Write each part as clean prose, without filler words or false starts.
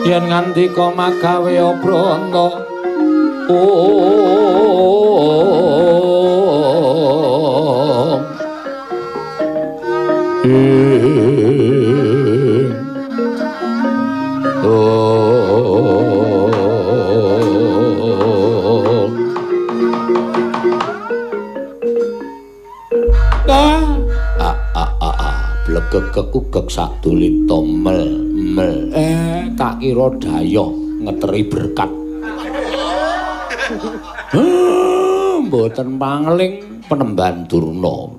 Yen ngandika magawe obranta. Om. Ing. Om. Ah, ah, ah, ah, ah. Blegegekugek sadulita mel mel. Tak kira dayoh ngeteri berkat. Mboten pangling penemban Durna.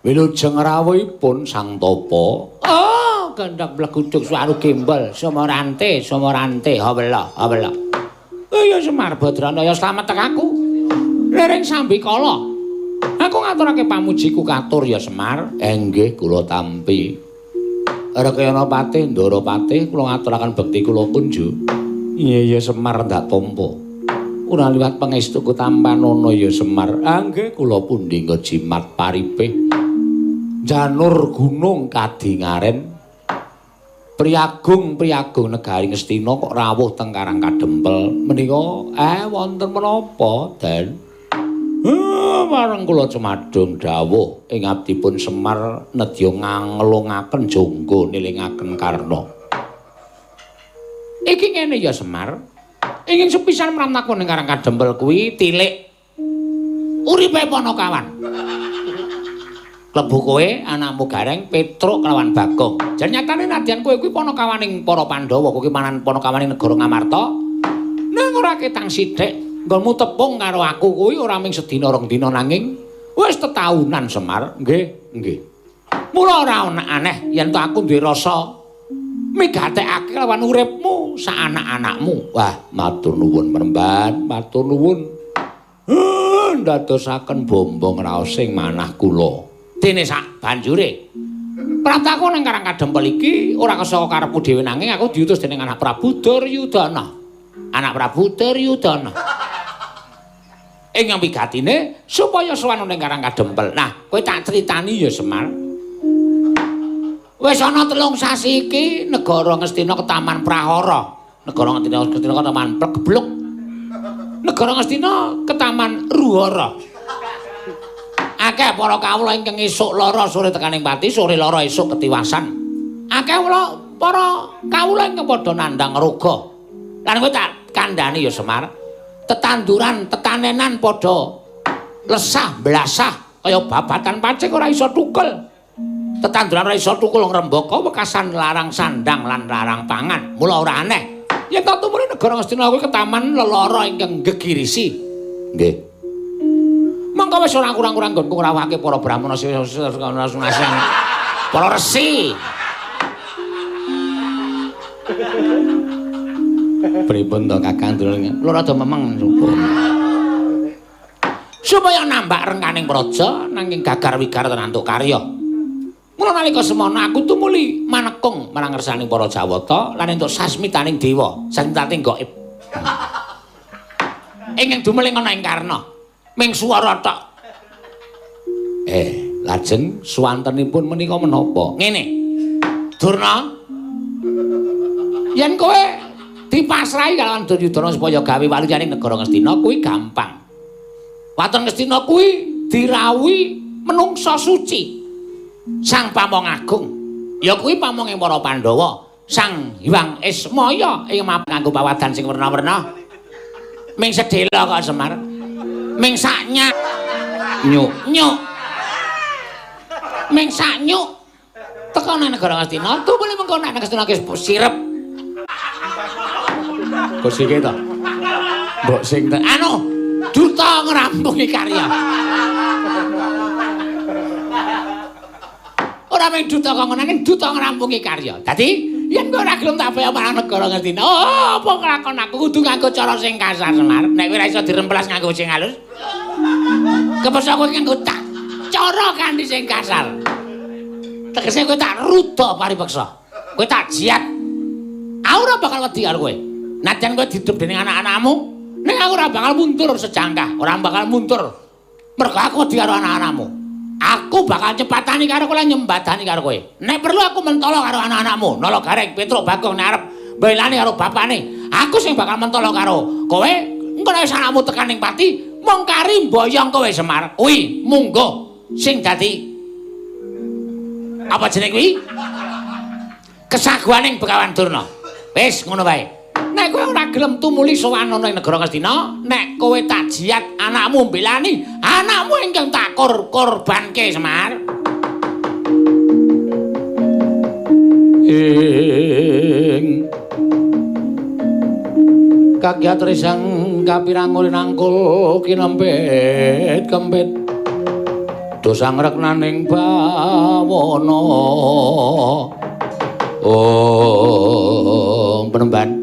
Wilujeng rawuhipun Sang Tapa. Oh, gandhak bleguduk suwaru gembol, sumorante, sumorante, hawela, hawela. Ya Semar Badranaya slamet tekaku. Liring sambikala. Aku ngaturake pamujiku katur ya Semar. Nggih kula tampi. Rekayana Patih, Ndara Patih, kula ngaturaken bekti kula kunju. Iya ya Semar ndak tampa. Ora liwat pangestuku tampanana ya Semar. Nggih kula pundi jimat paripih. Janur gunung kadingaren. Priyagung priyagung negari Ngastina kok rawuh teng Karang Kadempel. Menika wonten menapa, Den? Marang kula cumadung dawuh ing abdipun Semar nedya nganglungaken jangga nilingaken Karna. Iki ngene ya Semar. Ingin sepisan mramtakon ing Karang Kadempel kuwi tilik uripe Panakawan. Klebu kowe anakmu Gareng Petruk kelawan Bagong. Jan nyatane nadyan kowe kuwi panakawaning para Pandhawa, kowe manan panakawaning negara Ngamarta. Nang ora ketang sithik nggonmu tepung karo aku kuwi ora ming sedina rong dina nanging wis tetaunan Semar. Nggih, nggih. Mula ora ana aneh yen to aku duwe rasa migatekake lawan uripmu sak anak-anakmu. Wah, matur nuwun Premban, matur nuwun. Ndadosaken bombong raos ing manah kula. Dene sak banjure prataku nang Karang Kadempel iki ora kesaka karepku dhewe nanging aku diutus dening anak Prabu Duryudana. Anak Prabu Duryudana. Ing wigatine supaya sowan ning Karang Kadempel. Nah, kowe tak critani ya Semar. Wis ana 3 sasi iki negara Ngastina ketaman prahara. Negara Ngastina ketaman plegebluk. Negara Ngastina ketaman ruhara. Akeh para kawula ingkang esuk lara sore tekaning pati, sore lara esuk ketiwasan. Akeh para kawula ingkang padha nandhang roga. Lan kowe tak kandhani ya Semar. Tetanduran, tetanenan padha lesah blasah kaya babatan pacik ora iso tukul. Tetanduran ora iso tukul ngrembaka wekasan larang sandang lan larang pangan. Mula ora aneh yen to tumurun negara Ngastina kuwi ketaman lelara ingkang gegirisi. Nggih. Mongko wis ora kurang-kurang nggonku ngrawuhake para brahmana para resi. Pripun to Kakang Durna? Kula rada memeng supaya. Supaya nambak rengkaning praja nanging gagar wigar tenantuk karya. Mula nalika semono aku tumuli manekung marang ngersaning para Jawata lan entuk sasmitaning dewa, sasmitaning gaib. Ingkang dumeling ana ing Karna. Ming swara tok. Lajeng swantenipun menika menapa? Ngene. Durna, yen kowe dipasrahi kalawan Duryudana supaya gawe waluyaning negara Ngastina kuwi gampang. Waton Ngastina kuwi dirawuhi menungsa suci. Sang Pamong Agung. Ya kuwi pamonge para Pandhawa. Sang Hyang Ismaya ing nganggo pawadan sing werna-werna. Ming sedhela kok Semar. Ming sak nyak nyuk nyuk. Ming sak nyuk teko nang negara Ngastina, tumuli mengko nek Ngastina ki sirep. Kok sike to? Mbok sing anu duta ngrampungi karya. Ora mung duta kok nanging duta ngrampungi karya. Dadi yen kowe ora gelem tak bayar marang negara Ngastina, oh apa kelakon aku kudu nganggo cara sing kasar Semar. Nek kowe ora iso diremplas nganggo sing halus. Kepeksa kowe nganggo tak cara kanthi sing kasar. Tegese kowe tak ruda paripeksa. Kowe tak jiat. Aku ora bakal wedi karo kowe. Najan kowe didep dening anak-anakmu, ning aku ora bakal mundur sejangkah, ora bakal mundur. Mergo aku wedi karo anak-anakmu. Aku bakal nyepatani karo kowe lan nyembadani karo kowe. Nek perlu aku mentolo karo anak-anakmu, Nala Gareng, Petruk, Bagong nek arep Belani karo bapakne. Aku sing bakal mentolo karo kowe. Engko nek wis anakmu tekan ning pati, mung kari mboyong kowe Semar. Kuwi munggo sing dadi apa jenenge kuwi? Kesaguhaning Begawan Durna. Wis ngono wae. Nek kowe ora gelem tumuli sowan ana ing negara Ngastina, nek kowe tak jiat anakmu mbelani, anakmu ingkang tak korbanke Semar. Ing kagiat risang kapirang nangkul kinempit kempit dosang reknaning bawana. Oh, penemban.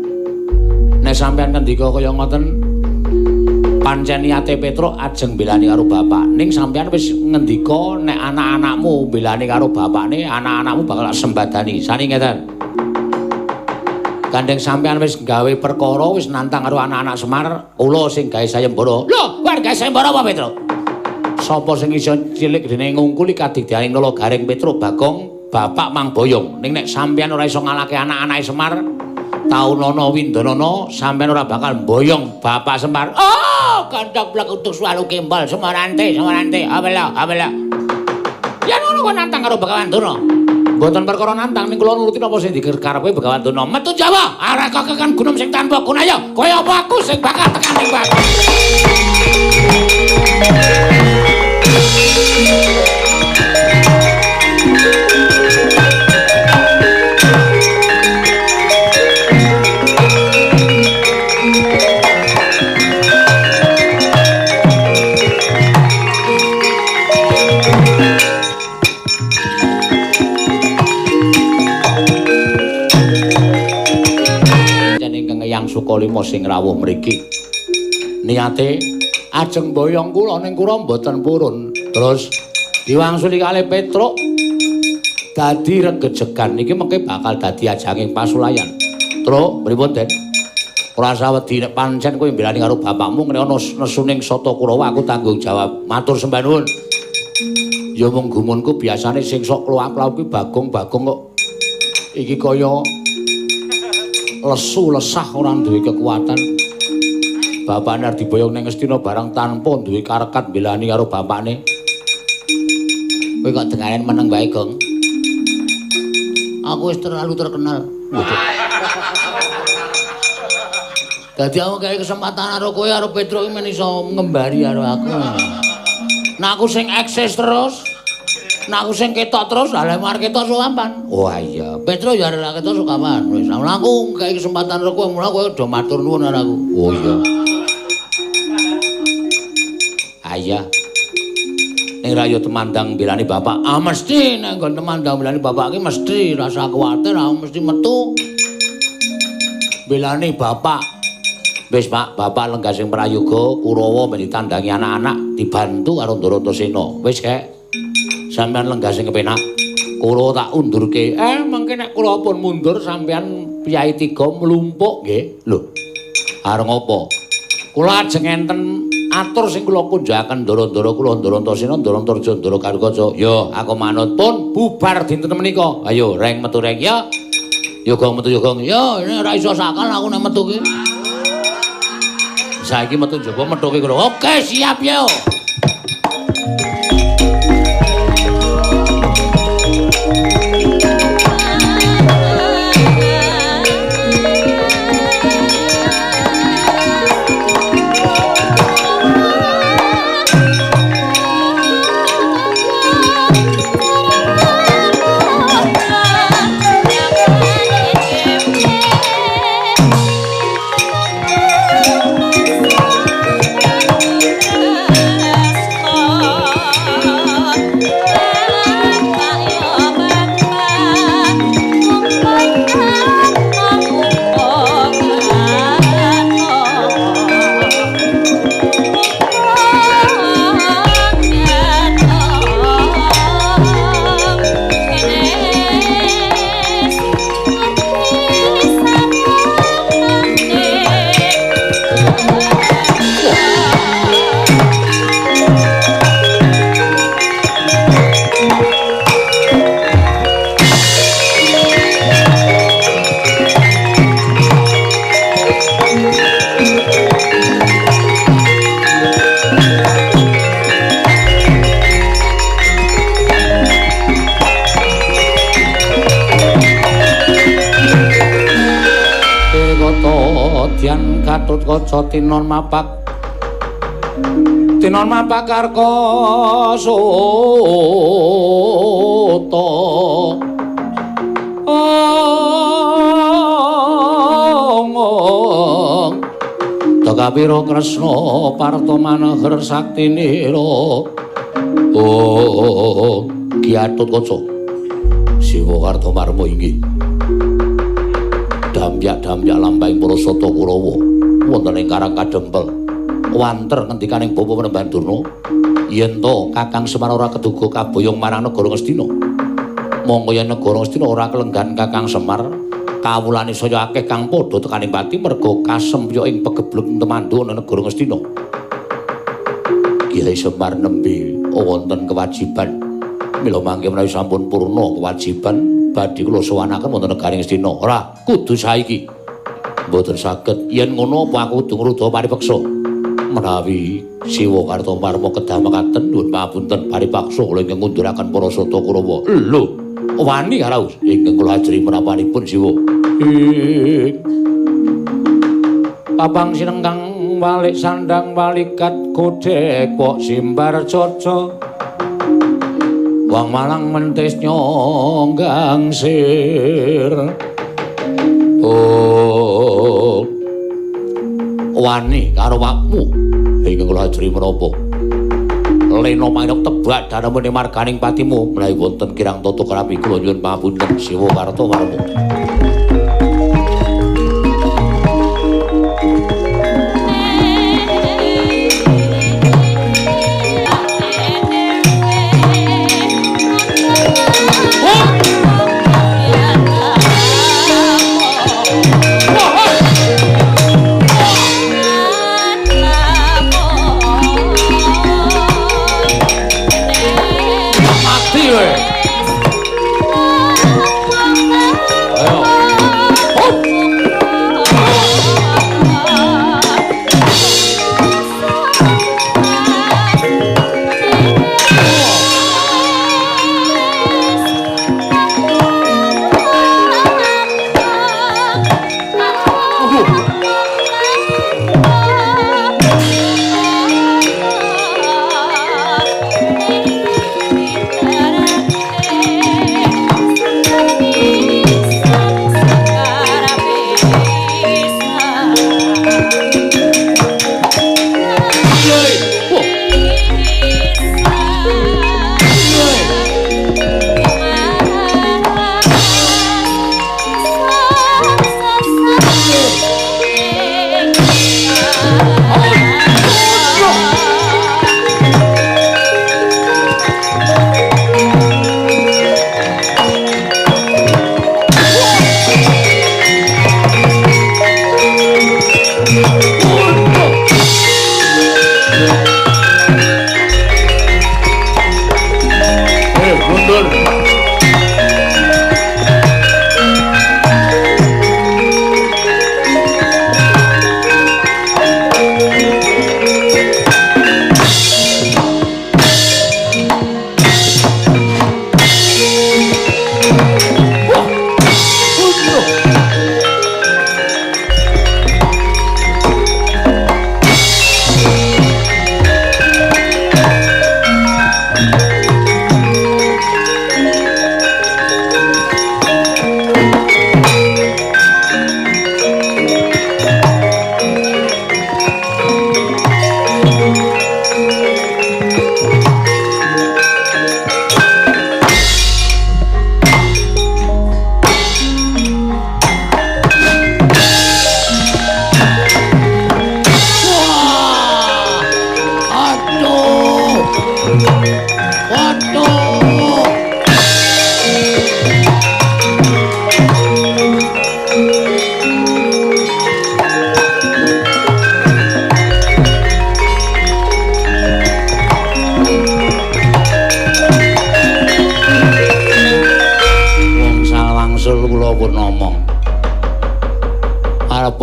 Nek sampean ngendika kaya ngoten, pancen niate Petruk ajeng belani karo bapak. Ning sampean wis ngendika nek anak-anakmu belani karo bapakne, anak-anakmu bakal sembadani. Sani ngeten. Gandeng sampean wis gawe perkara, wis nantang karo anak-anak Semar, kula sing gawe sayembara. Lho, kowe gawe sayembara apa, Petruk? Sapa sing iso cilik dene ngungkuli kadigdayaning Nala Gareng Petruk Bagong, bapak mang boyong. Ning nek sampean ora iso ngalahke anak-anake Semar, taunana windanana sampean ora bakal mboyong bapak Semar. Oh, gandhak blek utuk suwalu kembal Semarante, Semarante. Abela, abela. Ya ngono kok nantang karo Begawan Durna. Mboten perkara nantang ning kula nuruti napa sing dikarepe Begawan Durna. Metu Jawa, arek kekan gunung sing tanpa gunaya. Kaya apa aku sing bakal tekan ning batu. Sukalima sing rawuh mriki niate ajeng boyong kula ning kula mboten purun. Terus diwangsuli kalih Petruk dadi regejegan iki mengke bakal dadi ajanging pasulayan. Truk pripun, Den? Ora usah wedi nek pancen kowe mbelani karo bapakmu ngene ana nesuning Sata Kurawa aku tanggung jawab. Matur sembah nuwun. Ya mung gumunku biasane sing sok kluwak-kluwak kuwi Bagong-bagong kok iki kaya lesu lesah ora duwe kekuatan. Bapakne arep diboyong ning Ngastina barang tanpa duwe karekat mbelani karo bapakne. Kowe kok dengaren meneng wae, Gong. Aku wis terlalu terkenal. Waduh. Dadi aku kaya kesempatan karo kowe karo Petruk iki men iso ngembari karo aku. Nah aku sing eksis terus. Nah aku sing ketok terus, lha lek ketok sowan. Wah iya, Petruk ya arep ketok sowan. Wis aku kaya kesempatan karo kowe, mula kowe do matur nuwun karo aku. Oh iya. Ayah. Ning ra yo temandang belani bapak. Ah mesti nek nggon temandang belani bapak ki mesti rasa kuwatir, aku mesti metu. Belani bapak. Wis Pak, bapak lenggah sing prayoga Kurawa men ditandangi anak-anak dibantu karo Ndara Antasena. Wis kek. Sampeyan lenggah sing kepenak. Kula tak undurke. Mengke nek kula pun mundur sampeyan piyai tiga mlumpuk nggih. Lho. Arep ngopo? Kula ajeng enten atur sing kula kunjakaken ndara-ndara kula Ndara Antasena, Ndara Antarja, Ndara Garukaca. Yo, aku manut pun bubar dinten menika. Ayo reng metu reng ya. Yo gong metu yo gong. Yo, ini ora iso sakal aku nek metu ki. Saiki metu njaba methuke kula. Oke, siap yo. Yeah. Gatotkaca tinon mapak tinon mapak karka suta. Ong Tekapira Kresna Parta Manohar saktinira. Oh Ki Gatotkaca Siwa Kartomarma inggih damyak-damyak lampahing para sata Kurawa wonten ing Karang Kadempel wanter ngendikaning Bapa Panembahan Durna yen to Kakang Semar ora keduga kaboyong marang negara Ngastina. Mongko yen negara Ngastina ora kelenggan Kakang Semar kawulane saya akeh kang padha tekaning pati merga kasempya ing pegebluk temandhu ana negara Ngastina. Kyai Semar nembe wonten kewajiban mila mangke menawi sampun purna kewajiban badhe kula sowanaken wonten negari Ngastina. Ora kudu saiki. Mboten saged. Yen ngono apa aku kudu ngruda paripeksa? Menawi Siwa Kartomarma kedah mekaten nuwun pangapunten paripaksa kula ingkang ngunduraken para sata Kurawa. Lho, wani karo ingkang kula ajri menapanipun Siwa. Papang sinengkang walik sandang walikat kodhek kok simbar caca. Wong malang mentis nyonggang sir. Oh wani karo awakmu ingkang kula ajri menapa? Lena manuk tebak danemune marganing patimu menawi wonten kirang tata krapi kula nyuwun pangapunten Siwa Kartomarma.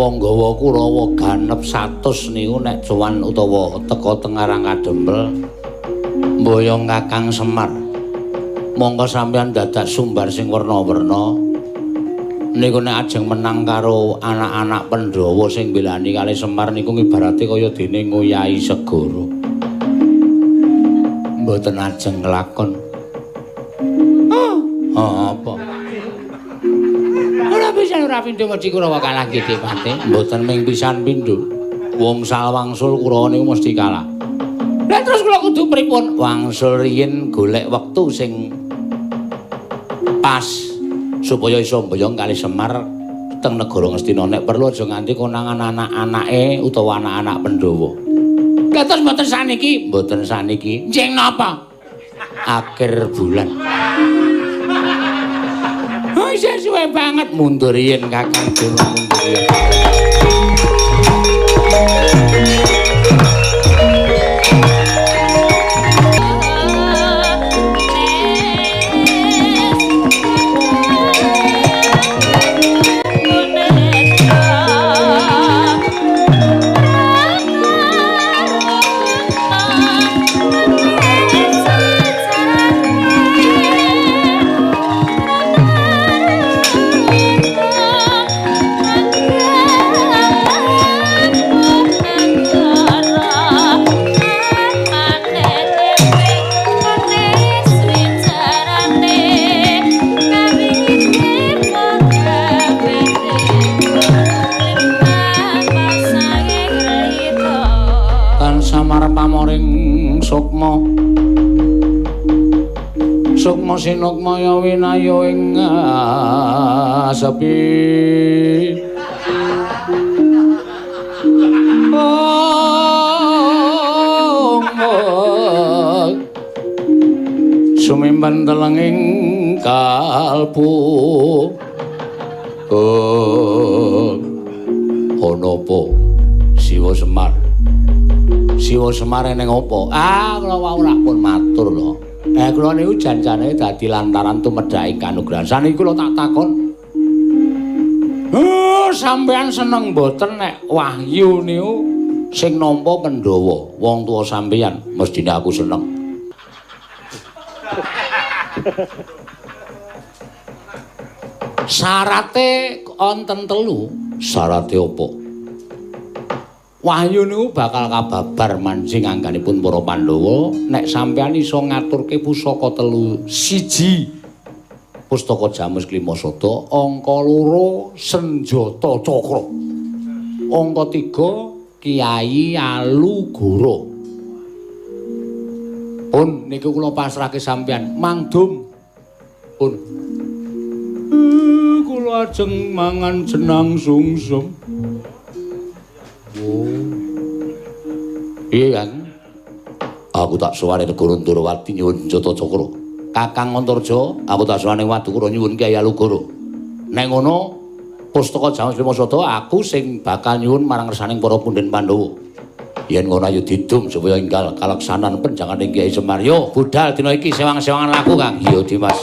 Panggawa Kurawa ganep 100 niku nek cuwan utawa teka teng Karang Kadempel mboyong Kakang Semar. Monggo sampeyan dadak sumbar sing werna-werna. Niku nek ajeng menang karo anak-anak Pandhawa sing mbelani kalih Semar niku ibarate kaya dene ngoyahi segara. Mboten ajeng nglakon. Oh, apa? Ora pisan ora pindho mesti Kurawa kalah nggih Pate. Mboten ming pisan pindho. Wong salwangsul Kurawa niku mesti kalah. Lah terus kula kudu pripun? Wangsul riyin golek wektu sing pas supaya iso mboyong kalih Semar teng negara Ngastina. Nek perlu aja nganti konangan anak-anake utawa anak-anak Pandhawa. Lah terus mboten saniki? Mboten saniki. Njing napa? Akhir bulan. Oh, isih suwe banget mundur yen Kakang Durna mundur yen. Pamoring sukma sukma sinukmaya winaya ing sepi. Sumimpen telenging kalbu. Ana apa Siwa Semar? Siwa Semar eneng apa? Ah, kula wau rak pun matur lho. Kula niku janjane dadi lantaran tumedhaking kanugrahan. Saniki kula tak takon. Sampeyan seneng mboten nek wahyu niku sing nampa Pandhawa, wong tuwa sampeyan? Mestine aku seneng. Syarate wonten telu. Syarate apa? Wahyu niku bakal kababar manjing angganipun para Pandhawa nek sampeyan iso ngaturke pusaka telu. Siji, pustaka Jamus Klimasada, angka loro senjata cakra, angka 3 Kiai Alugoro. Pun niku kula pasrahke sampeyan, mangdum. Pun kula ajeng mangan jenang sungsum. Oh. Iya kan? Aku tak sowan negara Ndorowati nyuwun senjata cakra. Kakang Antarja, aku tak sowan ing Wadukura nyuwun Kyai Alugoro. Nek ngono, pustaka Jamus Klimasada aku sing bakal nyuwun marang ngersaning para punden Pandhawa. Yen ngono ayo didum supaya enggal kalaksanan penjangan ing Kyai Semar. Yo budal dina iki sewang-sewangan laku, Kang. Iya, Dimas.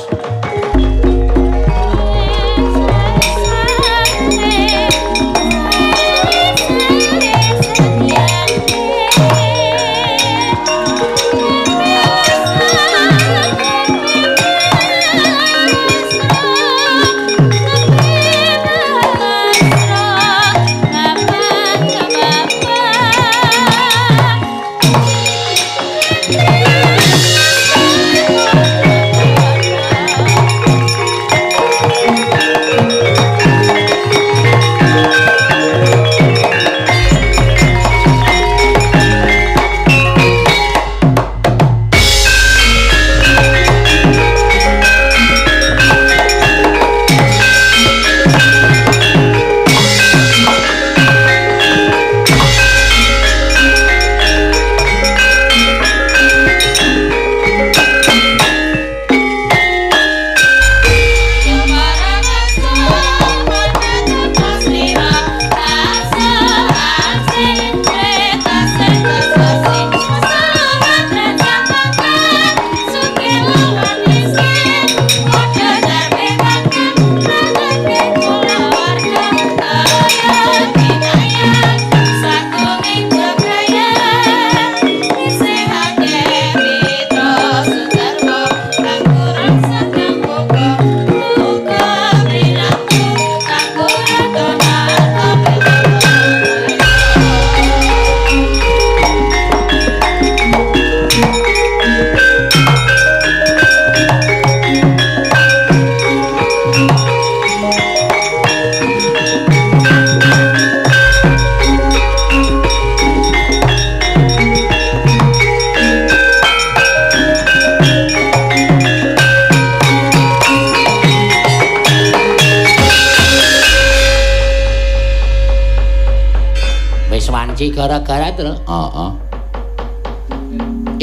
Ki gara-gara to. Heeh.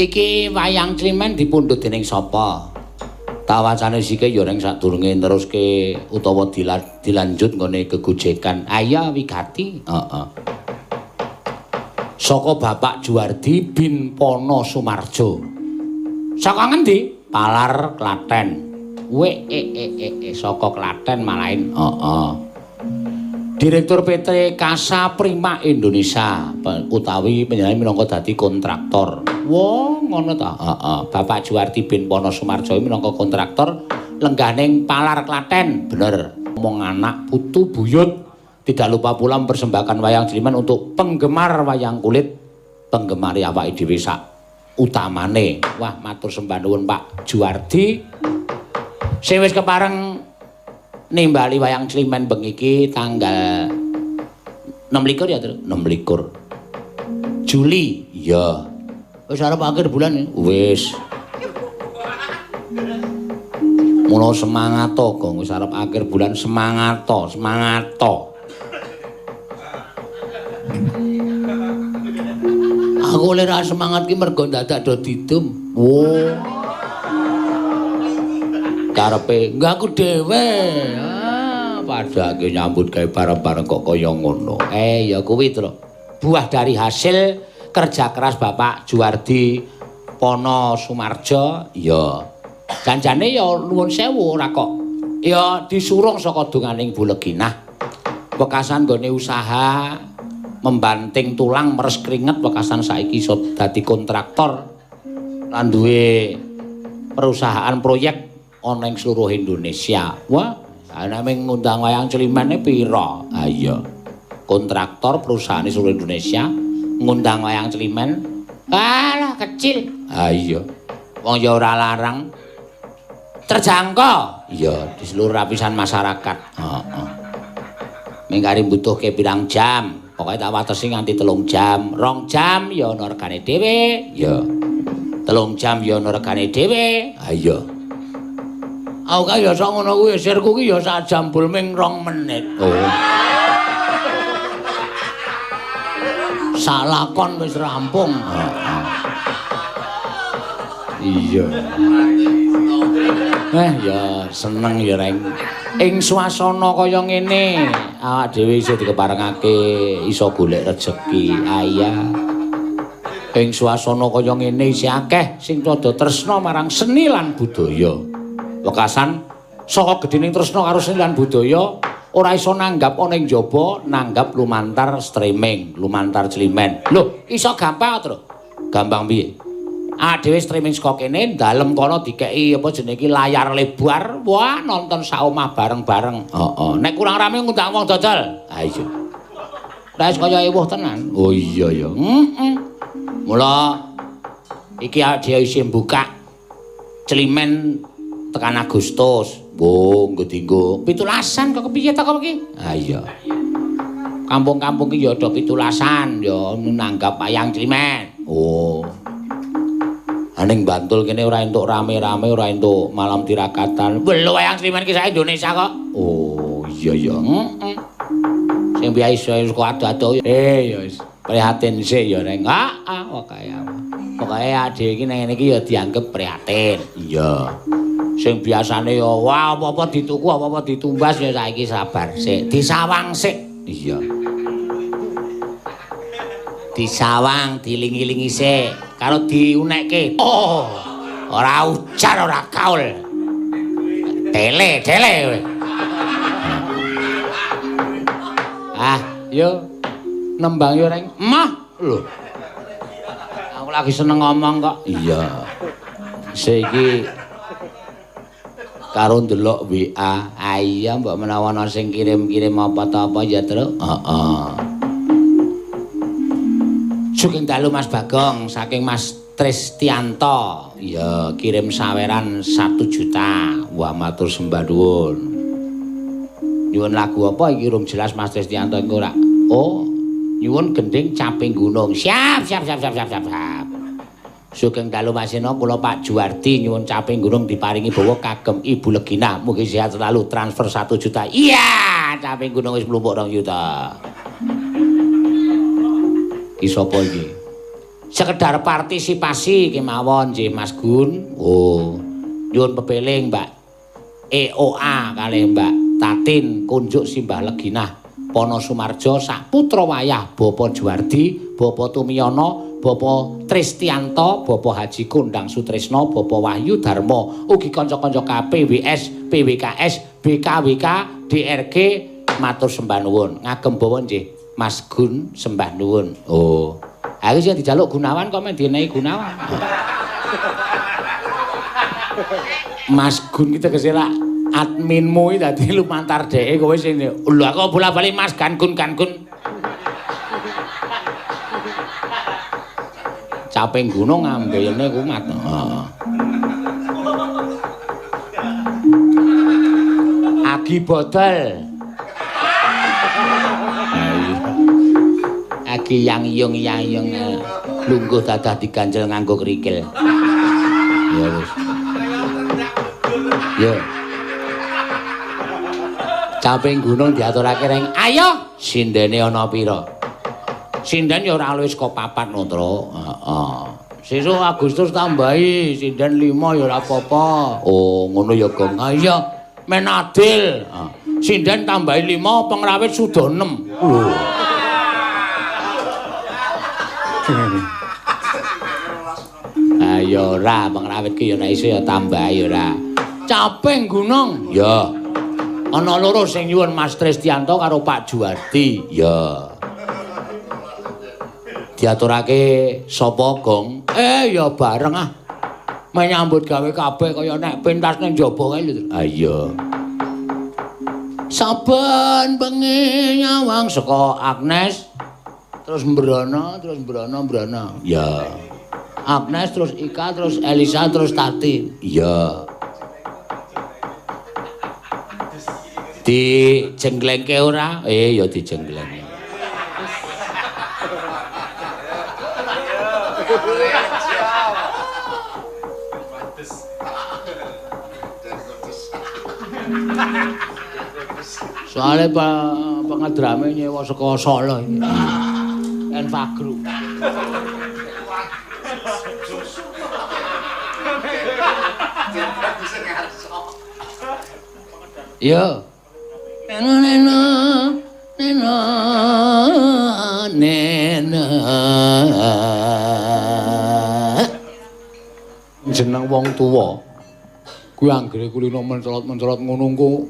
Iki wayang climen dipundhut dening sapa? Tawacane sike ya ning sadurunge neruske utawa dilanjut nggone gegojekan. Aya wigati. Heeh. Saka Bapak Juwardi bin Pono Sumarjo. Saka ngendi? Palar Klaten. We e e e e saka Klaten malain. Heeh. Direktur PT Kasa Prima Indonesia utawi panjenengan minangka dadi kontraktor. Wah, ngono ta? Heeh. Bapak Juwardi bin Pono Sumarjo minangka kontraktor lenggah ning Palar Klaten. Bener. Omong anak putu buyut. Tidak lupa pula mempersembahkan wayang climen untuk penggemar wayang kulit, penggemar awake dhewe sak utamane. Wah, matur sembah nuwun Pak Juwardi. Sing wis kepareng nimbali wayang climen bengi iki tanggal 26 ya, Tru? 26 Juli. Iya. Wis arep akhir bulan. Wis. Mula semangat to, Gong. Wis arep akhir bulan semangat to, semangat to. Aku oleh ra semangat ki mergo dadak do didum. Wo. Karepe enggak aku dhewe. Ah, padake nyambut gawe bareng-bareng kok kaya ngono. Ya kuwi, Tru. Buah dari hasil kerja keras Bapak Juwardi Pono Sumarjo, ya. Janjane ya nuwun sewu ora kok. Ya disurung saka donganing Bu Leginah. Wekasan nggone usaha membanting tulang meres keringet wekasan saiki iso dadi kontraktor lan duwe perusahaan proyek ana ing seluruh Indonesia. Wah, ana mung ngundang wayang climene pira? Ha iya. Kontraktor perusahaan seluruh Indonesia ngundang wayang climen, alah kecil. Ha iya. Wong ya ora larang. Terjangkau. Iya, di seluruh lapisan masyarakat. Heeh. Ming kari mbutuhke pirang jam. Pokoke tak watesi nganti 3 jam, 2 jam ya ana regane dhewe, ya. 3 jam ya ana regane dhewe. Ha iya. Aku kae ya sak ngono kuwi sirku ki ya sak jam bul ming 2 menit. Oh. Sak lakon wis rampung. Heeh. Iya. Ya seneng ya Reng. Ing swasana kaya ngene, awak dhewe iso dikeparengake iso golek rejeki. Aya. Ing swasana kaya ngene isih akeh sing padha tresna marang seni lan budaya. Wekasan saka gedhening tresna karo seni lan budaya ora iso nanggap ana ing jaba, nanggap lumantar streaming, lumantar climen. Lho, iso gampang, Tru. Gampang piye? Awak dhewe streaming saka kene, dalem kono dikeki apa jenenge iki layar lebar, wah nonton sak omah bareng-bareng. Heeh. Nek kurang rame ngundang wong dodol. Ha iya. Lah wis kaya ewuh tenan. Oh iya ya. Heeh. Mula iki awak dhewe isih mbukak climen tekan Agustus. Wo, nggo dienggo 17-an kok kepiye ta kok iki? Ha iya. Kampung-kampung ki ya ada 17-an ya nanggap wayang climen. Oh. Ning Bantul kene ora entuk rame-rame, ora entuk malam tirakatan. Lho wayang climen ki sak Indonesia kok. Oh, iya ya. Heeh. Sing biasa iso kok ado-ado. Ya wis. Prihatin sik ya, Reng. Heeh, pokoke. Pokoke adhe iki nang ngene iki ya dianggep prihatin. Iya. Sing biasane ya wah apa-apa dituku, apa-apa ditumbas ya saiki sabar sik. Disawang sik. Iya. Disawang, dilingi-lingi sik. Karo diunekke. Oh, ora ujar ora kaul. Tele, tele. Ah, yo nembang yo Reng. Mah, lho. Aku lagi seneng ngomong kok. Iya. Saiki karo ndelok WA. Ah iya mbok menawa ana sing kirim-kirim apa ta apa ya, Tru. Heeh. Sugeng dalu Mas Bagong saking Mas Tristianto. Ya, kirim saweran 1 juta. Wah, matur sembah nuwun. Nyuwun lagu apa iki urung jelas Mas Tristianto iku ora. Oh, nyuwun gending Caping Gunung. Siap, siap, siap, siap, siap, siap, siap. Sugeng dalu Mas Seno, kula Pak Juwardi nyuwun Caping Gunung diparingi bawa kagem Ibu Legina. Mugi sehat selalu. Transfer 1 juta. Iya, Caping Gunung wis mlumpuk 2 juta. Ki sapa iki? Sekedar partisipasi kemawon nggih Mas Gun. Oh, nyuwun pepeling Mbak EOA kalih Mbak Tatin kunjuk Simbah Leginah Pono Sumarjo sak putra wayah Bapak Juwardi, Bapak Tumiono, Bapak Tristianto, Bapak Haji Kondang Sutrisno, Bapak Wahyu Darmo, ugi kanca-kanca KPWS, PWKS, BKWK, DRG matur sembah nuwun. Ngagem bawa nggih Mas Gun sembah nuwun. Oh. Aku sing dijaluk Gunawan kok men dinehi Gunawan. Mas Gun ki tegese lak adminmu iki dadi lumantar dheke kowe sing lho aku bola-bali Mas Gan Gun Gan Gun. Caping gunung ngambene kumat. Heeh. Agi bodol. Agi yang yung yang yung lungguh dadah diganjel nganggo kerikil. Ya wis. Ya. Caping gunung diaturake reng. Ayo, sindene ana pira? Sinden ya ora luwih saka 4 no, Tru. Heeh. Sesuk Agustus tambahi sinden 5 ya ora apa-apa. Oh, ngono ya, Gong. Ha iya, men adil. Sinden tambahi 5, pengrawit suda 6. Lho. Ayo ora, pengrawit ki ya nek iso ya tambahi ora. Caping gunung. Ya. Ana loro sing nyuwun Mas Tristianto karo Pak Juwardi. Ya. Diaturake sapa, Gong? Ya bareng ah. Menyambut gawe kabeh kaya nek pentas ning jaba kae lho. Ha iya. Saben bengi nyawang saka Agnes terus Mbrono, terus Mbrono, Mbrono. Ya. Agnes terus Ika terus Elisa terus Tati. Iya. Dijenglengke ora? Ya dijenglengke. Soale pengedrame nyewa saka Solo iki. Enfagro. Yo. Neno neno neno neno. Jeneng wong tuwa kuwi anggere kulino mencolot-mencolot ngono engko.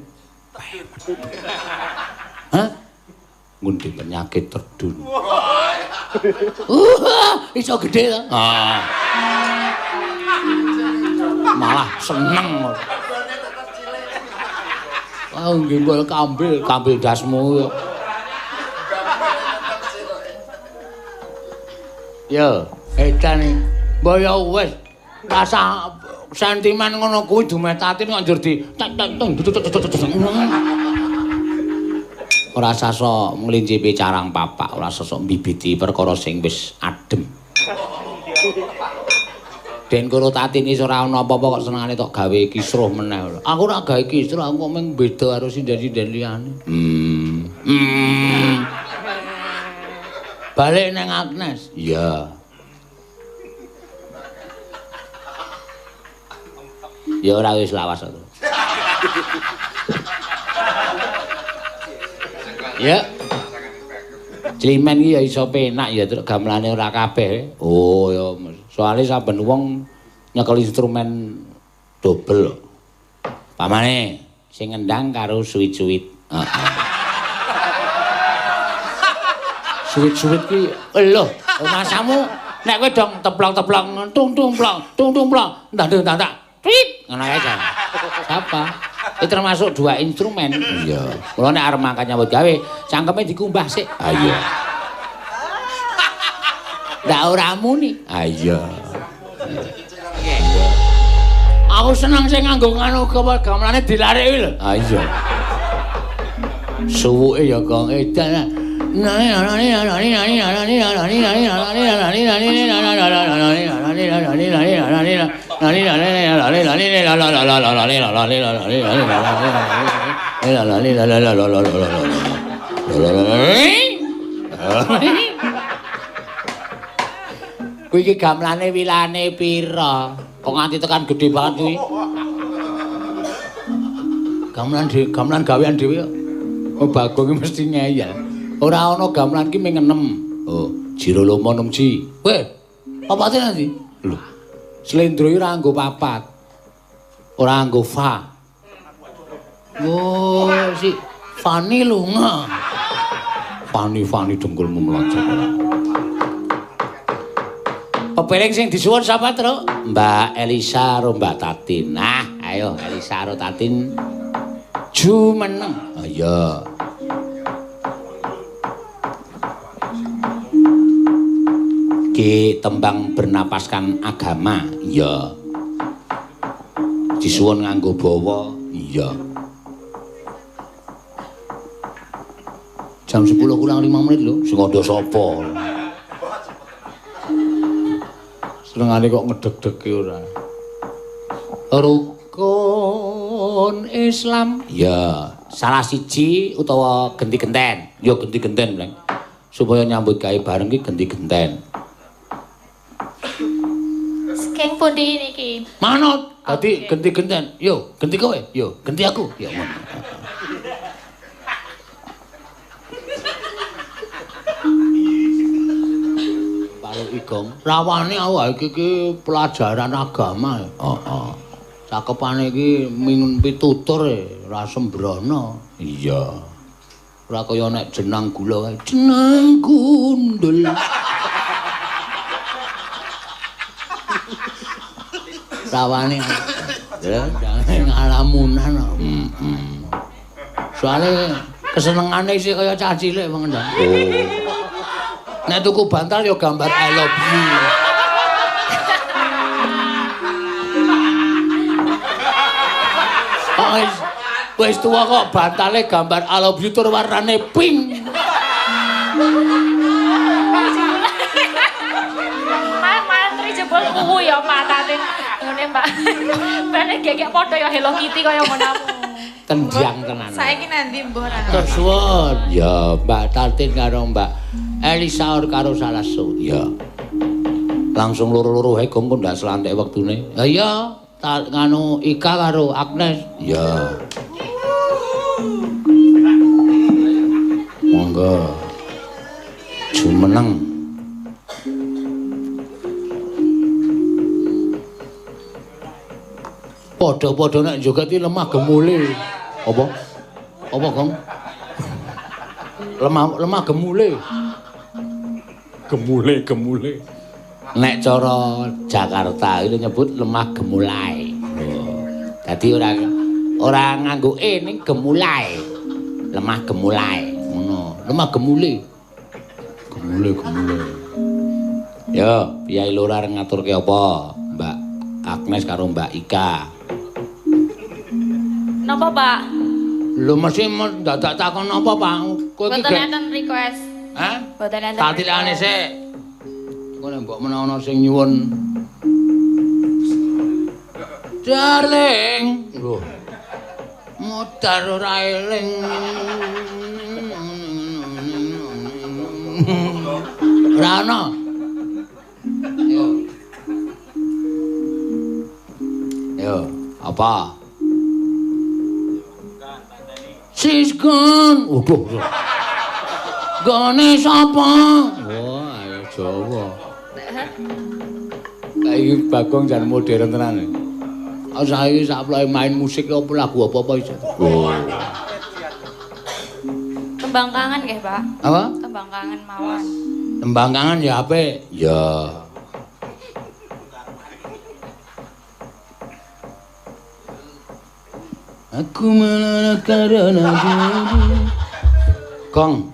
Hah? Ngendi penyakit terdun. Iso gedhe to? Ah. Malah seneng. Wah, nggembol kambil, kambil dasmu. Yo, edan iki. Mbok ya wis rasa sentimen ngono kuwi dumetatin kok njur di tek tek tung. Ora sasok nglincipi carang papak, ora sasok mbibiti perkara sing wis adem. Den karo Tatin iki ora ana apa-apa kok senengane tok gawe kisruh meneh. Aku ora gawe kisruh, aku kok mung beda karo sinden-sinden liyane. Balik nang Agnes. Iya. Ya ora wis lawas to. Ya. Climen iki ya iso penak ya truk gamelane ora kabeh. Oh ya, soalé saben wong nyekel instrumen dobel. Pamane sing ngendang karo suwit-suwit. Heeh. Suwit-suwit ki lho, masamu nek kowe dong teplok-teplok tung-tung plok, tung-tung plok, ndak-ndak. Twit, ngono ae. Siapa? Itu termasuk dua instrumen. Iya. Mula nek arep mangkat nyambut gawe, cangkeme dikumbah sik. Ha iya. Ndak ora muni. Ha iya. Aku seneng sing nganggo nganu gamelane dilarik kuwi lho. Ha iya. Suwuke ya Gong edan. Kuwi iki gamelane wilane pira? Kok nganti tekan gedhe banget kuwi? Gamelan dhewe, gamelan gawean dhewe kok. Oh, Bagong iki mesti ngeyel. Ora ana gamelan ki ming 6. Oh, jiro lomo 6 ji. Weh, papate nanti? Lho. Slendro iki ora nganggo papat. Ora nganggo fa. Oh, si Fani lunga. Fani dengkulmu mlocot. Pepiling sing disuwun sapa, Truk? Mbak Elisa karo Mbak Tatin. Nah, ayo Elisa karo Tatin jumeneng. Ayo. Ki tembang bernapaskan agama. Iya. Disuwun nganggo bawa. Iya. Jam 10 kurang 5 menit lho, sing kandha sapa? Senengane kok ngedeg-degi ora. Rukun Islam. Ya, salah siji utawa genti-genten. Ya genti-genten, Bleng. Supaya nyambut gawe bareng ki genti-genten. Saking pundi niki? Manut. Dadi genti-genten. Yo, genti kowe. Yo, genti aku. Ya ngono. Igong rawane awake iki pelajaran agama. Heeh. Cakepane iki mingun pitutur ora sembrono. Iya. Ora kaya nek jenang gula kae. Jenang gundul. Rawane ngalamunan. Heeh. Soale kesenengane isih kaya cah cilik wong ndak. Oh. Nek tuku bantal ya gambar I love you. Wis tuwa kok bantale gambar I love you tur warnane pink. Mantri jebul kuwu ya matane. Ngene, Mbak. Bane gegek padha ya Hello Kitty kaya ngono. Tenjang tenan. Saiki nanti mbah ora. Suwun. Ya, Mbak Tatin karo Mbak Elisa or karo Salasu. Ya. Langsung loro-loro wae gong kok ndak selantek wektune. Ha iya, nganu Ika karo Agnes. Ya. Monggo. Jumeneng. Padha-padha nek joget iki lemah gemule. Apa? Apa, Gong? Lemah gemule. Gemule. Nek cara Jakarta itu nyebut lemah gemulai. Oh. Dadi ora nganggo e ning gemulai. Lemah gemulai ngono. Lemah gemule. Gemule. Yo, piyai loro arep ngaturke apa? Mbak Agnes karo Mbak Ika. Napa, Pak? Lho mesti dadak takon napa, Pak? Kowe iki mboten enten request. Hah? Mboten enten. Tak tilane sik. Engko nek mbok menawa ana sing nyuwun. Darling. Lho. Modar ora eling. Ora ana. Yo. Yo, apa? She's gone. Waduh. Gone sapa? Wah, ayo Jawa. Saiki Bagong jan modern tenan. Saiki sakploke main musik apa lagu apa-apa iso. Oh. Tembang kangen nggih, Pak? Apa? Tembang kangen mawon. Tembang kangen ya apik. Ya. Aku melara karena diri. Gong.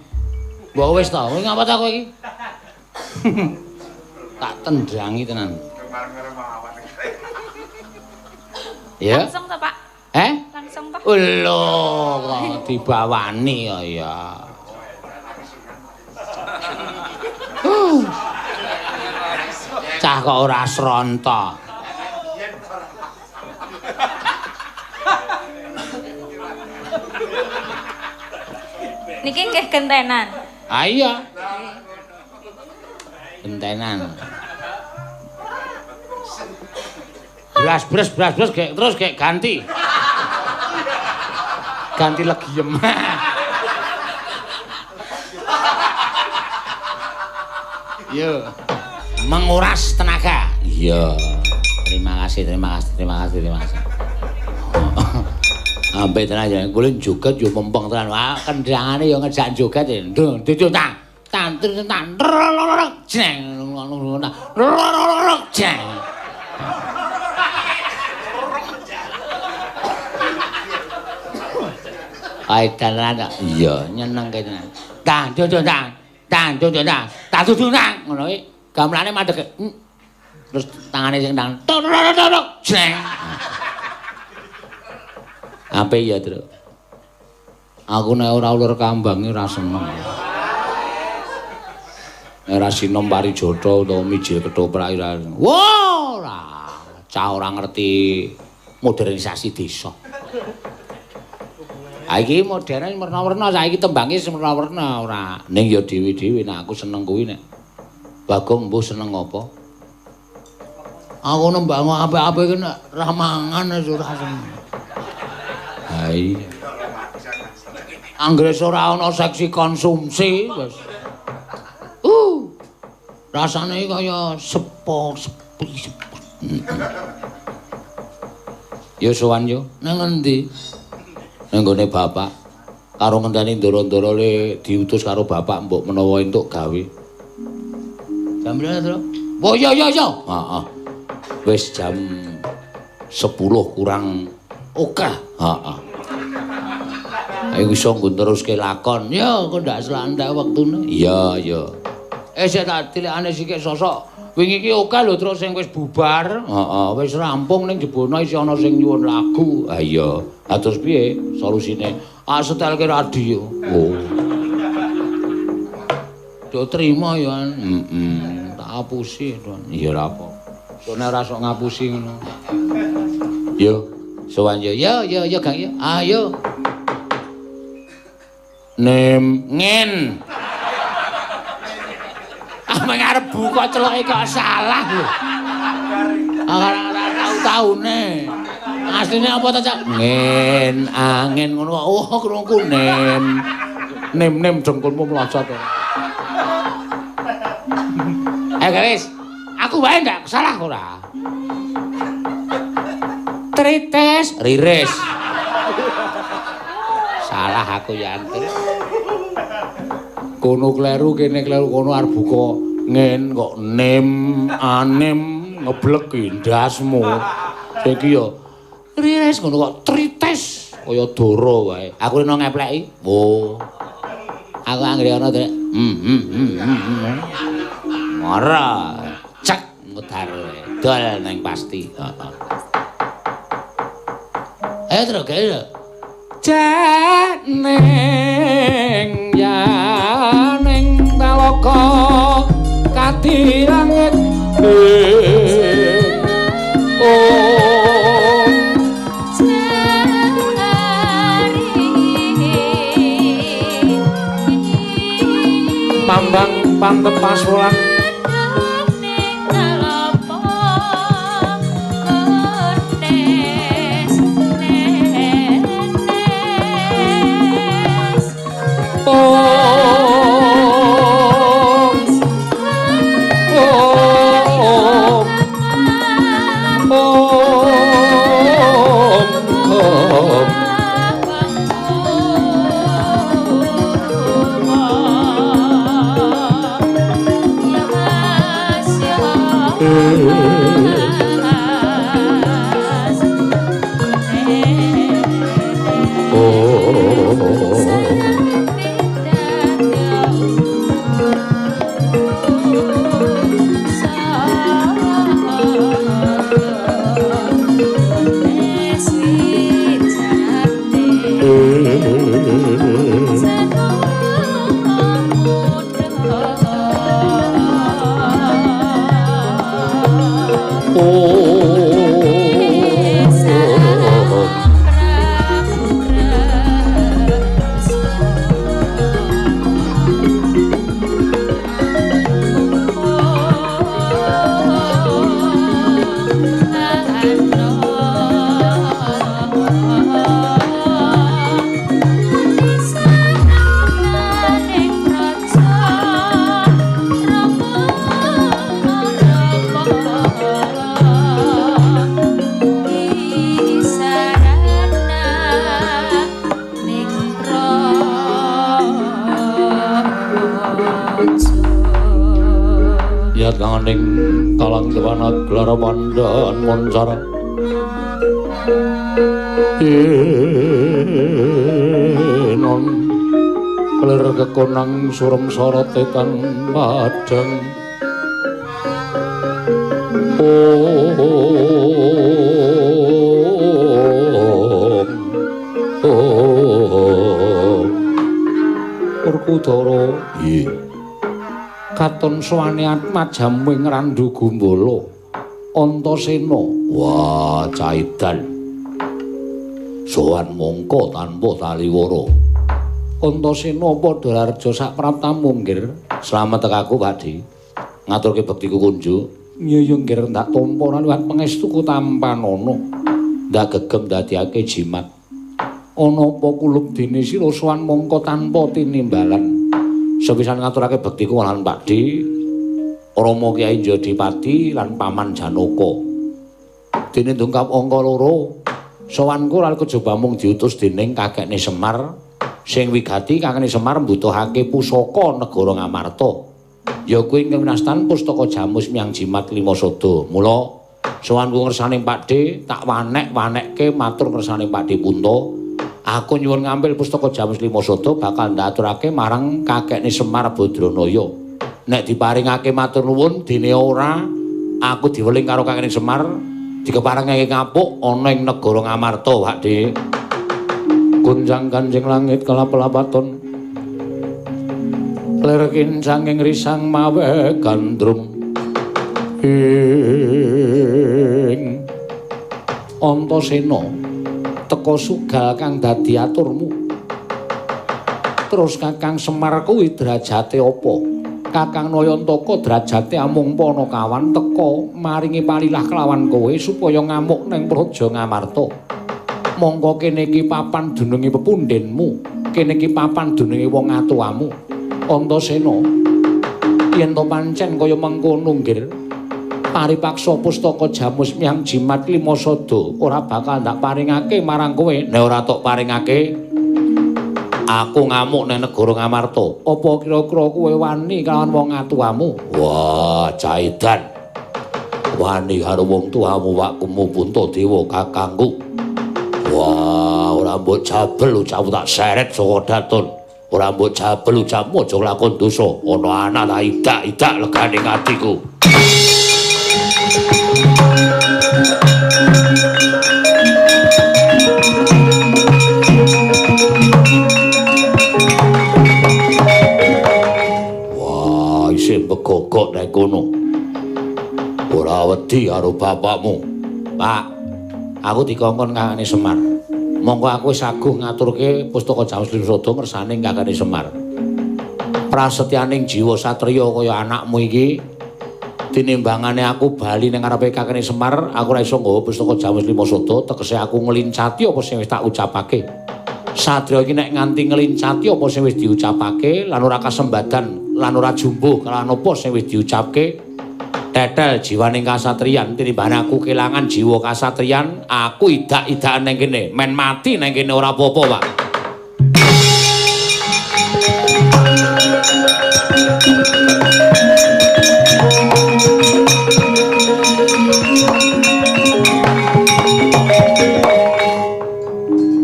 Mbok wis ta, kowe ngapa ta kowe iki? Tak tendangi tenan. Ya. Langsung ta, Pak? Eh? Langsung ta? Lho, kok dibawani ya ya. Cah kok ora sronta. Niki nggih gentenan. Ah iya. Gentenan. Bras bres bras bres gek terus gek ganti. Ganti legiem. Yo. Menguras tenaga. Iya. Terima kasih, terima kasih, terima kasih, terima kasih. Ampe tenan ya, kula joget yo mempeng tenan. Wah, kendangane yo ngejak joget. Ndung, dudu tang. Tan tan jeng. Jeng. Ae tenan. Iya, nyenengke tenan. Tang dudu tang. Tang dudu tang. Tang dudu tang ngono iki. Gamelane mandeg. Terus tangane sing nang tok tok tok jeng. Ape ya, Truk? Aku nek ora ulur kambang ora seneng. Nek ora sinom parijata utawa mijil ketoprak ora. Wah, ora. Cah ora ngerti modernisasi desa. Ha iki modern werna-werna, saiki tembange werna-werna ora. Ning ya dhewe-dhewe nek aku seneng kuwi nek Bagong mbuh seneng apa? Aku nembang apik-apik iki nek ra mangan wis ora seneng. Ha iya. Anggere ora ana seksi konsumsi wis. Rasane kaya sepo sepi sepi. Yo sowan yo nang ngendi? Nang nggone bapak. Karo ngenteni ndoro-ndoro le diutus karo bapak mbok menawa entuk gawe. Jam pira, Tru? Oh iya iya iya. Heeh. Wis jam 10 kurang akeh. Heeh. Ayo iso nggon teruske lakon. Ya, kok ndak selantak wektune. Iya, iya. Sik tak tilikane sikik sosok. Wingi iki akeh lho terus sing wis bubar. Heeh, wis rampung ning jebone isih ana sing nyuwun lagu. Ha iya. Ha terus piye solusine? Ah setelke radio. Oh. Do trimo ya. Heeh, tak apusi, Don. Iya ora apa. Sone ora sok ngapusi ngono. Yo, sowan yo. Yo yo yo Gang yo. Ayo. Nem ngen. Ah arep buka celoke kok salah lho. Ora tau-taune. Asline apa ta, Cak? Ngen angin ngono kok. Oh, krungu nem. Nem-nem dengkulmu mlocot. Guys, aku wae ndak salah ora. Trites, riris. Salah aku ya antir. Kono kleru kene kleru kono arep buka ngen kok nem anem ngeblek ndasmu. Saiki yo riris ngono kok trites kaya dara wae. Aku rene ngepleki. Oh. Aku anggere ana trek. Ora. Cek ngudar dol nang pasti. Heeh. Ayo terus gawe. Janeng yaning taloka kati langit. Oh. Pambang pantep pasulan Karunaning kalang dewana gelar pandhan moncara enon lir kekonang surem sorote tan padhang. Om Om Werkudara nggih katon sowane atmajamu ing Randhu Gumbala Antasena. Wah, caidan sowan mongko tanpa taliwara. Antasena padha rareja sak praptamu nggir. Slamet tekaku Pakdhe, ngaturke bektiku kunjuk. Iya ya nggir, ndak tampa liwat pangestuku tampanana, ndak gegem dadiake jimat. Ana apa kulup dene sira sowan mongko tanpa tinimbalan? Sepisan ngaturake bektiku lan Pakdhe, Rama Kyai Jodipati lan Paman Janaka. Dene dongkap angka 2, sowanku lan kejaba mung diutus dening kakekne Semar sing wigati. Kakekne Semar mbutuhake pusaka negara Ngamarta. Ya kuwi ing winastan pustaka Jamus Miang Jimat Lima Sada. Mula sowanku ngersane Pakdhe tak wanek-wanekke matur ngersane Pakdhe Punta. Aku nyuwun ngambil pustaka Jamus Lima Sada bakal ndaturake marang kakekne Semar Badranaya. Nek diparingake matur nuwun, dene ora aku diweling karo kakekne Semar dikeparengake ngapuk ana ing negara Ngamarta, Pakdhe. Gonjang kanjing langit kelap-lapaton lir kincang ing risang mawe gandrung ing Antasena teka sugal kang dadi aturmu. Terus Kakang Semar kuwi derajate apa? Kakang Nayantaka derajate amung panakawan teka maringi palilah kelawan kowe supaya ngamuk ning Praja Ngamarta. Mongko kene iki papan dununge pepundhenmu, kene iki papan dununge wong atuwamu. Antasena, yen to pancen kaya mengkono nggir, paripaksa pustaka Jamus Miang Jimat Lima Sada ora bakal ndak paringake marang kowe. Nek ora tok paringake, aku ngamuk nang negara Ngamarta. Apa kira-kira kowe wani kelawan wong atuwamu? Wah, caidan. Wani karo wong tuamu wakmu Puntadewa kakangku. Wah, ora mbok jabel ucapmu tak seret saka daton. Ora mbok jabel ucapmu aja nglakon dosa. Ana anak tak idak-idak legane atiku. Wah, isih begogok nek kono. Ora wedi karo bapakmu. Pak, aku dikongkon kakane Semar. Mongko aku wis aguh ngaturke pustaka Jamus Lima Sada ngersane kakane Semar. Prasetyaning jiwa satriya kaya anakmu iki, tinimbangane aku bali ning ngarepe kakane Semar, aku ora iso nggawa pustaka Jamus Lima Sada, tegese aku ngelincati apa sing wis tak ucapake. Satriya iki nek nganti ngelincati apa sing wis diucapake lan ora kasembadan lan ora jumbuh kelawan apa sing wis diucapke, tetel jiwaning kasatriyan. Tinimbangane aku kelangan jiwa kasatriyan, aku idak-idakan ning kene, men mati ning kene ora apa-apa, Pak.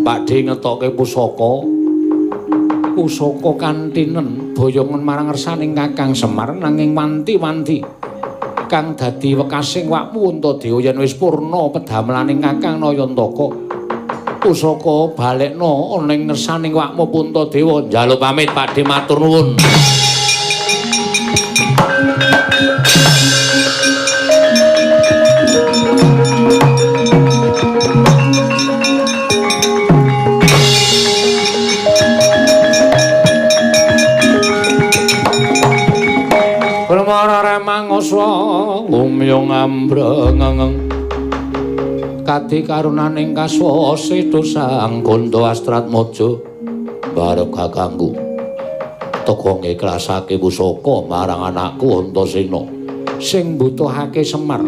Pakdhe ngetoke pusaka, pusaka kantinen boyongan marang ngersaning Kakang Semar, nanging wanti-wanti kang dadi wekasing wakmu Antadewa yen wis purna pedamelaning Kakang Nayantaka. Pusaka balekna ana ing ngersaning wakmu Puntadewa. Njaluk pamit Pakdhe, matur nuwun. Remangoswa umyong ambrengeng kadi karunaning kaswa sedo sang Gondo Astratmojo barep kakangku teka ngiklasake pusaka marang anakku Antasena sing mbutuhake Semar.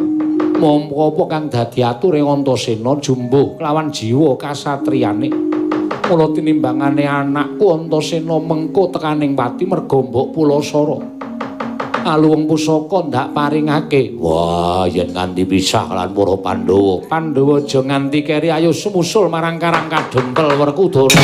Mongko apa kang dadi ature Antasena jumbuh kelawan jiwa kasatriyane. Mula tinimbangane anakku Antasena mengko tekaning pati merga mbok pulasara. Aluwung pusaka ndak paringake. Wah, yen nganti pisah lan para Pandhawa. Pandhawa aja nganti keri, ayo sumusul marang Karang Kadempel Werkudara.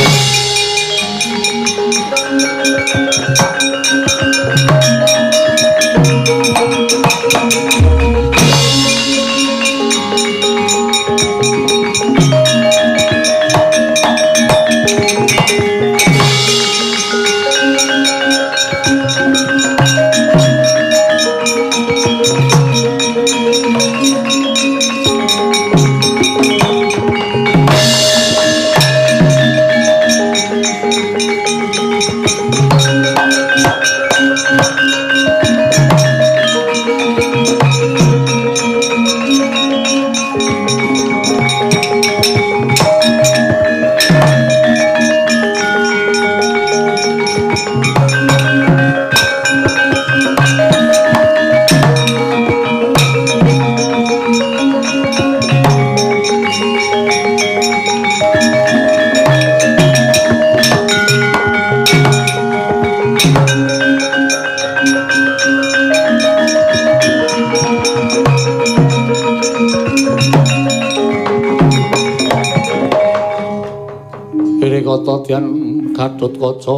Dian Gatotkaca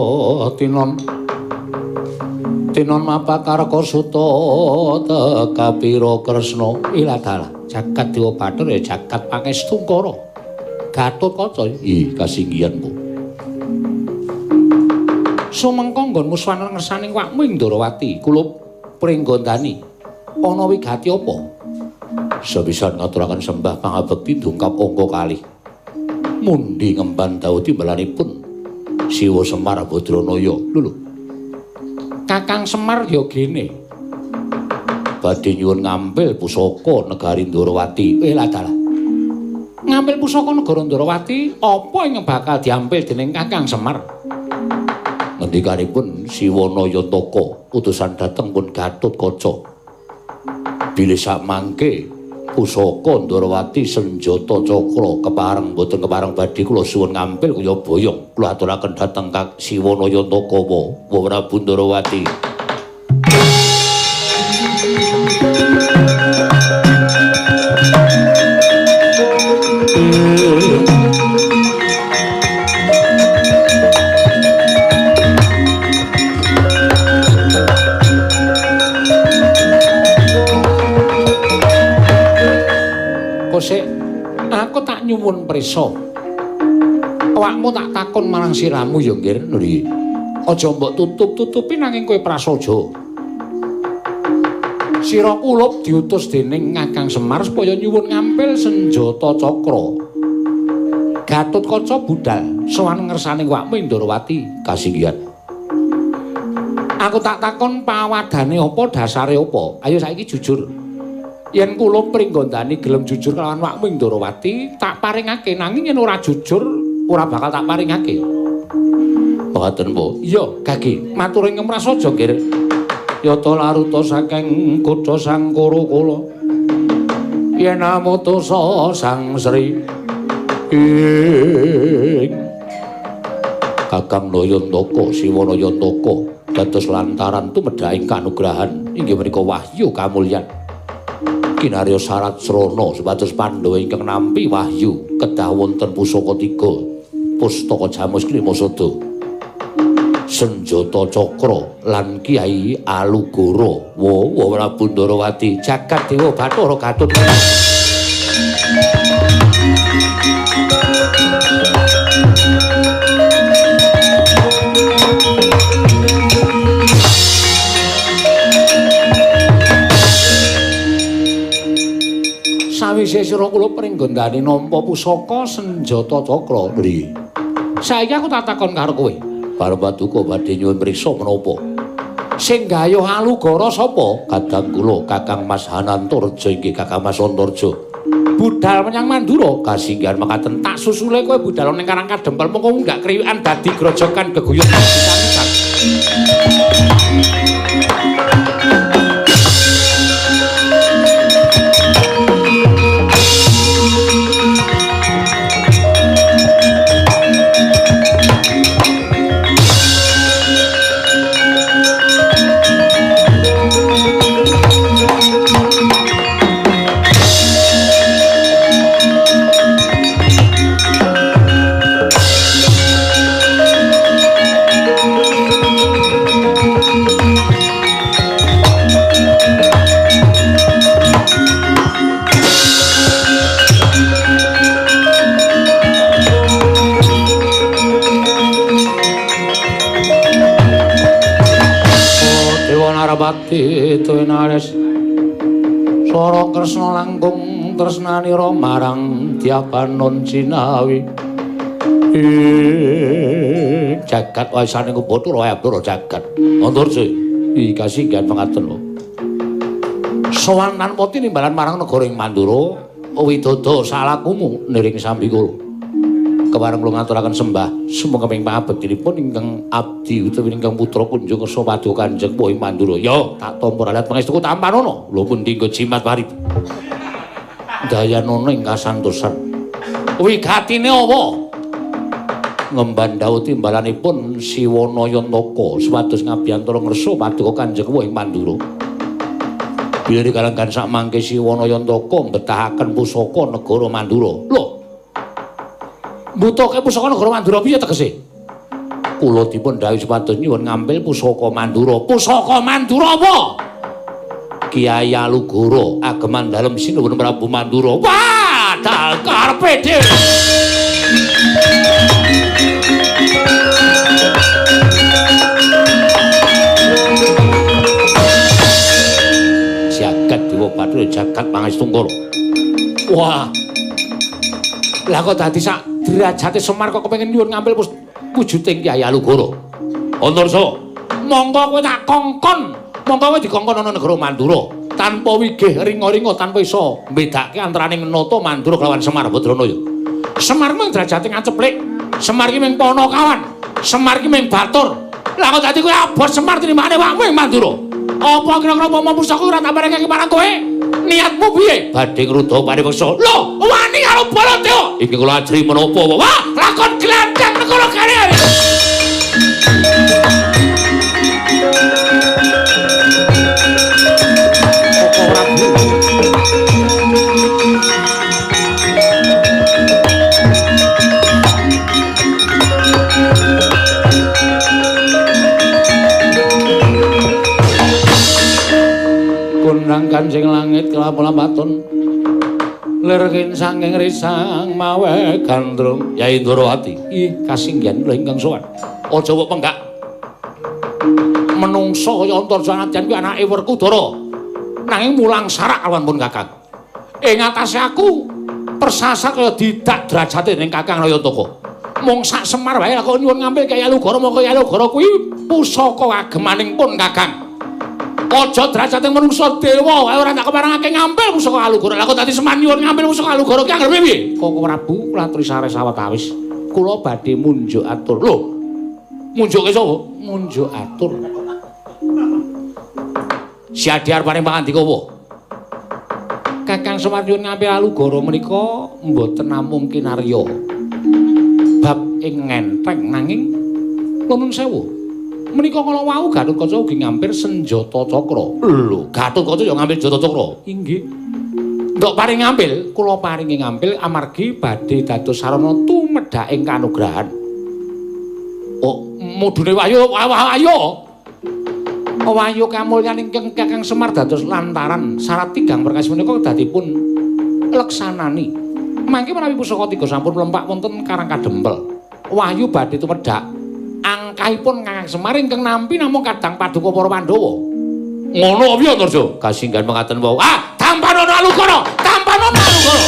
tinon tinon mapakarka suta tekapira Kresna iladalah jagat dewa bathara ya jagat pangestungkara Gatotkaca ih kasinggihan Bu sumengko nggonmu swaneng ngersaning wakmu ing Ndorowati kula pringgondani ana wigati apa sepisan ngaturaken sembah pangabekti dungkap angka kalih mundi ngemban dawuh timbalanipun Siwa Semar Badranaya. Lho Kakang Semar ya gene badhe nyuwun ngampil pusaka negari Ndorowati. Ladalah ngampil pusaka negara Ndorowati apa ingkang bakal diampil dening Kakang Semar? Ngendikanipun Siwa Nayantaka utusan dhateng pun Gatotkaca bilih sakmangke pusaka Ndorowati senjata cakra kepareng boten kepareng badhe kula suwun ngampil kaya boyong kula aturaken dhateng Kang Siwa Nayantaka wa Prabu Ndorowati. Kosek, aku tak nyuwun prisa. Awakmu tak takon marang siramu ya, Nggir. Nuri. Aja mbok tutup-tutupi nanging kowe prasaja. Sira kulup diutus dening Kakang Semar supaya nyuwun ngampil senjata cakra. Gatotkaca budal sowan ngersane awakmu ing Ndorowati kasinggihan. Aku tak takon pawadane apa, dasare apa. Ayo saiki jujur. Yen kula pringgondani gelem jujur kelawan wakmu ing Ndorowati, tak paringake, nanging yen ora jujur ora bakal tak paringake. Mboten, Bu. Iya, Gagi, matur ing prasaja, Nggir. Yata laruta saking kutha Sangkara kula. Yen amutusa Sang Sri ing Kakang Nayantaka, Siwa Nayantaka dados lantaran tumedhaing kanugrahan inggih menika wahyu kamulyan. Kinarya syarat srana supados Pandhawa ingkang nampi wahyu kedah wonten pusaka tiga pustaka Jamus Klimasada senjata cakra lan Kiai Alugoro wa Prabu Ndorowati jagat dewa Bathara Gatut. Sawise sira kula pringgondani nampa pusaka senjata cakra. Nggih. Saiki aku tak takon karo kowe. Bareng paduka badhe nyuwun priksa menapa? Sing gayuh Alugara sapa? Kadang kula Kakang Mas Hanantarja inggih Kakang Mas Antarja. Budal menyang Mandura kasinggihan mekaten tak susule kowe budal ning Karang Kadempel mengko nggak kriwikan dadi grojogan geguyut pisan-pisan. Anusapati tuwinares Sora Kresna langkung tresnanira marang Dyabanon Cinawi. Jagat waisane Bathara Abdara jagat. Antarja iki kasinggihan pangaten. Sowan tanpa tinimbalan marang negara ing Mandura, widodo salakumu niring sambikala. Kepareng kula ngaturaken sembah sumangga ing pangabektinipun ingkang abdi utawi ingkang putra kunjung kersa paduka Kanjeng Puh ing Mandura. Ya, tak tampa ralat pangestuku tampanana. Lho pundi nggo jimat warit. Dayanana ing kasantosan. Wigatine apa? Ngemban dawuh timbalanipun Siwana Yantaka supados ngabiyantara ngersa paduka Kanjeng Puh ing Mandura. Bilih kalenggan sak mangke Siwana Yantaka mbetahaken pusaka negara Mandura. Lho, mbutuhke pusaka negara Mandura piye tegese? Kula dipun dhawuhi supados nyuwun ngambil pusaka Mandura. Pusaka Mandura apa? Kyai Alugoro ageman dalem Sinuwun Prabu Mandura. Wah, dal karepe dhewe. Jagat Dewa Bathara jagat Pangestungkara. Wah. Lah kok dadi sak derajate Semar kok kepengin nyuwun ngambil wujuding Kyai Alugoro. Antarsa, mongko kowe tak kongkon, mongko kowe dikongkon ana negara Mandura tanpa wigih ringa-ringa tanpa iso mbedake antaraning nata Mandura kelawan Semar Badranaya. Semar mung derajate ngaceplik, Semar ki mung Panakawan, Semar ki mung Batur. Lah kok dadi kowe abot Semar tinimbangane awakmu ing Mandura. Apa kira-kira umpama pusaka ora tak paringake marang kowe? Niatmu piye? Badhe ngrudha paripeksa. Lho, wani karo Baladewa. Iki kula ajri menapa? Wah, lakon glandang negara kene. Kok ora kondang Kanjeng langit kelapun-lapatun lirkin saking risang mawe gandrung. Yai Ndorowati, ih kasinggihan kula ingkang sowan. Aja mbok penggak. Menungso kaya Antarja nadyan kuwi anake Werkudara. Nanging mulang sarak lawan pun Kakang. Ing atase aku persasat kaya didak derajate ning Kakang Nayantaka. Mung sak Semar wae kok nyuwun ngambil Kyai Alugoro, mongko Kyai Alugoro kuwi pusaka agemaning pun Kakang. Aja derajate manungsa dewa wae ora tak keparengake ngambil pusaka Alugoro. Lah kok dadi Semar nyuwun ngambil pusaka Alugoro ki anggere piye? Koko Prabu kula aturi sare sawetawis. Kula badhe munjuk atur. Lho. Munjuke sapa? Munjuk atur. Siadi arepane pangandika apa? Kakang Semar nyuwun ngambil Alugoro menika mboten namung kinarya bab ing ngenteng nanging nuwun sewu. Menika kala wau Gatotkaca ugi ngampil senjata cakra. Lho, Gatotkaca ya ngampil senjata cakra. Inggih. Ndok paring ngampil, kula paringi ngampil amargi badhe dados sarana tumedhaking kanugrahan. Oh, mudune wahyu, ayo. Wahyu kamulyan ingkang Kakang Semar dados lantaran syarat tigang perkawis menika kedadipun leksanani. Mangke menawi pusaka tiga sampun mlempak wonten Karang Kadempel. Wahyu badhe tumedhak angkahipun Kakang Semar ingkang nampi namung kadang paduka para Pandhawa. Ngono piye Antarja? Kasinggihan mengaten wau. Ah, tampanono Alugoro, tampanono Alugoro.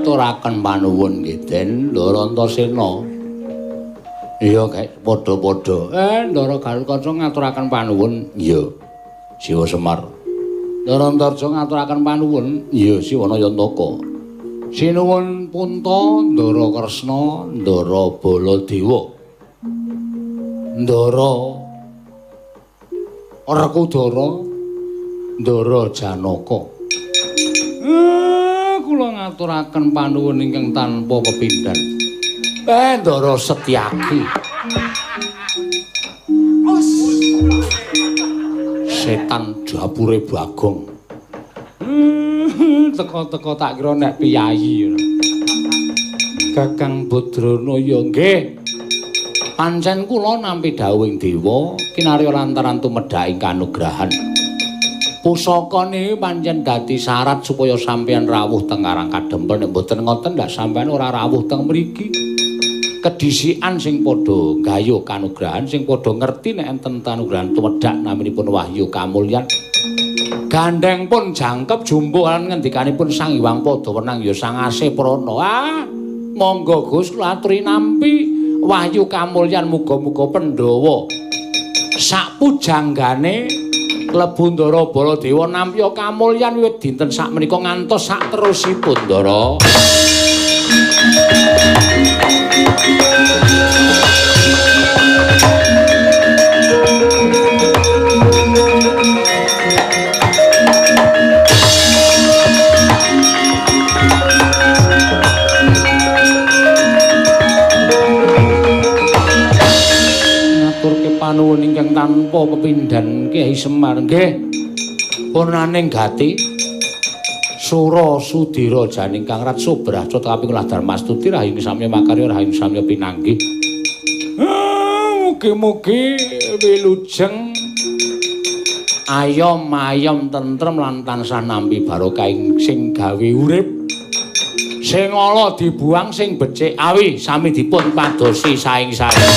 Ngaturaken panuwun nggih Den Ndara Antasena. Iya, Kek, padha-padha. Ndara Garukaca ngaturaken panuwun. Iya. Siwa Semar. Ndara Antarja ngaturaken panuwun. Iya, Siwana Yantaka. Sinuwun Punta, Ndara Kresna, Ndara Baladewa. Ndara Werkudara, Ndara Janaka. Kula ngaturaken panuwun ingkang tanpa pepindhan. Ndara Setyaki. Setan dapure Bagong. Teko-teko tak kira nek piyayi. Kakang Badrana ya nggih. Pancen kula nampi dawuhing dewa kinarya lantaran tumedhaking kanugrahan. Pusaka niki pancen dadi syarat supaya sampeyan rawuh teng Karang Kadempel. Nek mboten ngoten ndak sampeyan ora rawuh teng mriki. Kedhisikan sing padha gayuh kanugrahan, sing padha ngerti nek enten kanugrahan tumedhak naminipun Wahyu Kamulyan. Gandeng pun jangkep jumbuh lan ngendikanipun Sang Hyang Padha Wenang ya Sang Asih Prana. Ah, monggo Gus kula aturi nampi Wahyu Kamulyan muga-muga Pandhawa sak pujanggane klebu Ndara Baladewa nampi kamulyan wiwit dinten sakmenika ngantos sakterusipun Ndara. Ngaturke panuwun ingkang tanpa pepindhan Kyai Semar nggih. Purnaning gati Sura Sudira janing Kang Rat Sobraca kaping ulah Darmastuti rahayu samya makarya rahayu samya pinanggih. Mugi-mugi wilujeng ayom ayom tentrem lan tansah nampi barokah sing gawe urip. Sing ala dibuang sing becik awi sami dipun padosi saing-saing.